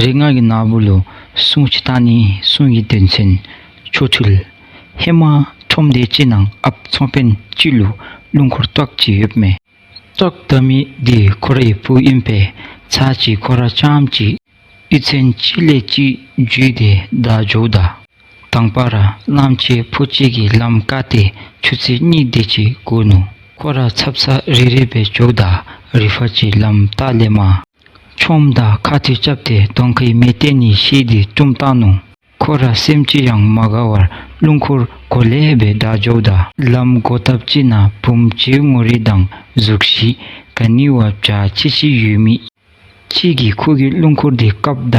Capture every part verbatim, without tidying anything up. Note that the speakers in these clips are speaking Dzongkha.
རེ་ང་གི་ནཱ་བུ་ལུ་སྲུང་ཅིག་བཏང་ནི། སྲུང་གི་དོན་ཚན་ཆོ་འཕྲུལ། ཧེ་མ་ཁྲོམ་སྡེ་ཅིག་ནང་ཨཔ་ཚོང་དཔོན་ཅིག་ལུ་སྣུམ་འཁོར་ཏོག་ཅིག་ཡོདཔ་མས། ཏོག་བདའ་མི་འདི་ཁོ་རའི་བུ་ཨིན་པས། ཚར་ཅིག་ཁོ་ར་རྐྱངམ་ཅིག་གཡུས་ཚན་གཅིག་ལས་གཅིག་འཛུལ་ཏེ་བདའ་འགྱོཝ་ད། དང་པ་ར་གནམ་ཕྱེད་ཕོ་གཅིག་གིས་ལམ་བཀག་སྟེ་ཆུ་ཚོད་གཉིས་དེ་ཅིག་འགོར་ནུག། ཁོ་ར་ཚབ་ཚ་རེ་རེ་སྦེ་འགྱོཝ་ད་རི་ཕག་ཅིག་ལམ་ལྟག་ལས་མར་མཆོངམ་ད་ཁ་ཐུག་རྐྱབ་སྟེ་གདོང་ཁའི་མེ་བཏེག་ནི་ཤེས་ཏེ་བཏུམ་བཏང་ནུག། ཁོ་ར་སེམས་ཅིག་ཡང་མ་དགའ་བར་སྣུམ་འཁོར་གོ་ལེ་སྦེ་བདའ་འགྱོཝ་ད་ལམ་འགོ་ཐབས་ཅིག་ནང་བུམོ་བྱེལ་ངོ་རིས་དང་གཟུགས་གཞི་ག་ནི་བ་བྱ་ཅི་ཅི་ཡོད་མི་ཅིག་གིས་ཁོ་གི་སྣུམ་འཁོར་འདི་བཀབ་ད།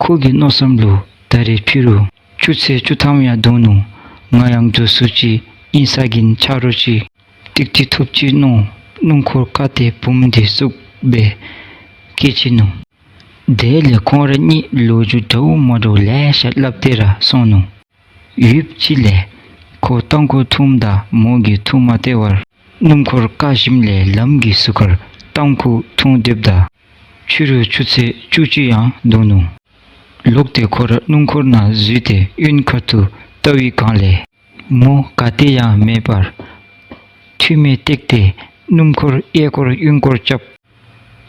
ཁོ་གི་མནོ་བསམ་ལུ་ད་རེས་ཕྱི་རུ་ཆུ་ཚོད་བཅུ་ཐམ་ཡང་བརྡུང་ནུག། ང་ཡང་འགྱོ་ཚུགས་ཅི། ཨིན་ས་གིན་ཆ་རོགས་ཅིག་ཏིག་ཏིག་ཐོབ་ཅི་མནོ། སྣུམ་འཁོར་བཀག་སྟེ་བུམོ་འདི་བཙུགས་སྦེ་བསྐྱལ་ཅི་ནུག། དེ་ལས་ཁོང་ར་གཉིས་ལོ་རྒྱུས་འདྲཝ་མ་འདྲཝ་ལེ་ཤ་སླབ་སྟེ་ར་སོང་ནུག། ཡུདཔ་ཅིག་ལས་ཁོ་ཏམ་ཁུ་འཐུངམ་ད་མོ་གིས་འཐུང་མ་སྟེར་བར་སྣུམ་འཁོར་བཀག་ཞིནམ་ལས་ལམ་གྱི་ཟུར་ཁར་ཏམ་ཁུ་འཐུང་སྡོདཔ་ད་ཕྱི་རུ་ཆུ་ཚོད་བཅུ་གཅིག་ཡང་བརྡུང་ནུག། ལོག་སྟེ་ཁོ་ར་སྣུམ་འཁོར་ནང་འཛུལ་ཏེ་གཡོན་ཁ་ཐུག་བལྟ་བའི་སྒང་ལས་མོ་ག་ཏེ་ཡང་མེད་པར་མཐུད་མེ་བཏེགས་ཏེ་སྣུམ་འཁོར་གཡས་སྐོར་གཡོན་སྐོར་རྐྱབ།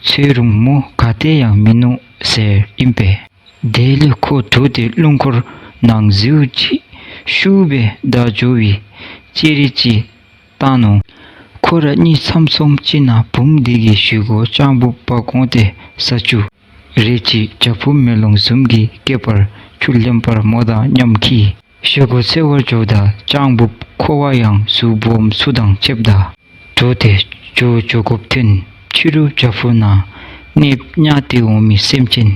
འཚོལ་རུང་མོ་ག་ཏེ་ཡང་མིན་ནུག་ཟེར་ཨིན་པས། དེ་ལས་ཁོ་འདྲོགས་ཏེ་སྣུམ་འཁོར་ནང་འཛུལཝ་ཅིག་ཤུགས་སྦེ་བདའ་འགྱོ་བའི་ཅེ་རེ་ཅིག་བཏང་ནུག། ཁོ་ར་གཉིས་མཚམས་མཚམས་ཅིག་ནང་བུམོ་འདི་གི་བཞེས་སྒོ་ལྕགས་འབུབ་པ་གོང་སྟེ་ས་ཆུ་རེ་ཅིག་བྱག་ཕུག་མེ་ལོང་བཟུམ་གྱི་སྐེད་པར་ཆུ་ལེན་པར་མོ་དང་མཉམ་འཁྱིད། བཞེས་སྒོ་འཚོལ་བར་འགྱོཝ་ད་ལྕགས་འབུབ་ཁོ་བ་ཡང་གཟུགས་སྦོམ་ཚུ་དང་ཕྱདཔ་ད་འདྲོགས་ཏེ་འགྱོ་འགྱོ་དགོཔ་ཐོན། ཕྱི་རུ་བྱག་ཕུག་ནང་གནསཔ་བརྙ་སྟེ་འོང་མི་སེམས་ཅན་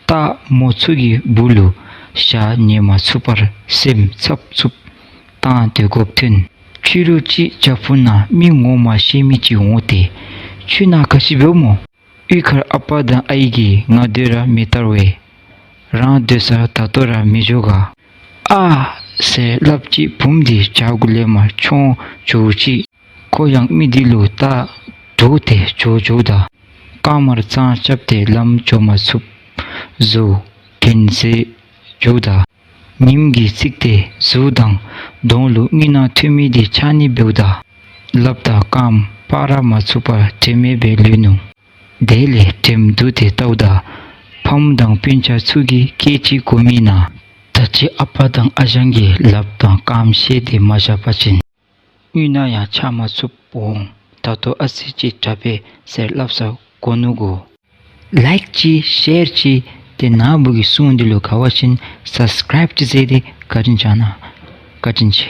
སྟག་མོ་ཚུ་གི་སྦུག་ལུ་ཞག་ཉལ་མ་ཚུགས་པར་སེམས་འཚབ་འཚུབ་བཏང་སྡོད་དགོཔ་ཐོན། ཕྱི་རུ་ཅིག་བྱག་ཕུག་ནང་མི་ངོ་མ་ཤེས་མི་ཅིག་འོང་སྟེ་ཁྱོད་ནཱ་ག་ཅི་འབདཝ་སྨོ། གཡུས་ཁར་ཨ་པ་དང་ཨའི་གིས་ང་སྡོད་ར་མི་སྟེར་བས། རང་སྡོད་སར་ད་ལྟོ་ར་མི་འགྱོ་ག། ཨ་ཟེར་སླབ་ཅི། བུམོ་འདི་བྱག་གུ་ལས་མར་མཆོང་འགྱོཝ་ཅིག་ཁོ་ཡང་མི་འདི་ལུ་བལྟ་འདྲོགས་ཏེ་འགྱོ་འགྱོཝ་ད་རྐངམར་རྩང་རྐྱབ་སྟེ་ལམ་འགྱོ་མ་ཚུགསཔ་བཟོ་གྱེན་ཟེར་འགྱོཝ་ད་ཉིམ་གིས་འཚིག་སྟེ་གཟུགས་དང་གདོང་ལུ་རྔུལ་ནག་ཐོན་མི་འདི་འཆར་ནི་འབདཝ་ད་ལགཔ་དང་རྐངམ་སྤར་ར་མ་ཚུགས་པར་དྲན་མེད་སྦེ་ལུས་ནུག། དེ་ལས་དྲནམ་བསྡུ་སྟེ་བལྟཝ་ད་ཕམ་དང་སྤུན་ཆ་ཚུ་གིས་སྐད་ཅིག་གོ་མི་ནང་ད་ཅི་ཨ་པ་དང་ཨ་ཞང་གིས་ལགཔ་དང་རྐངམ་བཤེད་དེ་མ་བཞག་པ་ཅིན་རྔུལ་ནག་ཡང་འཆར་མ་ཚུགསཔ་འོང་། ད་ལྟོ་ཨ་ཙི་ཅིག་དྲག་པས་ཟེར་སླབ་ས་གོ་ནུག་གོ། ལའིཀ་ཅིག་ཤེར་ཅིག་ཏེ་ནཱ་བུ་གི་སྲུང་འདི་ལུ་དགའ་བ་ཅིན་སབ་སི་ཀརའིབ་ཅིག་མཛད་དེ་བཀའ་དྲིན་བསྐྱང་གནང་། བཀའ་དྲིན་ཆེ།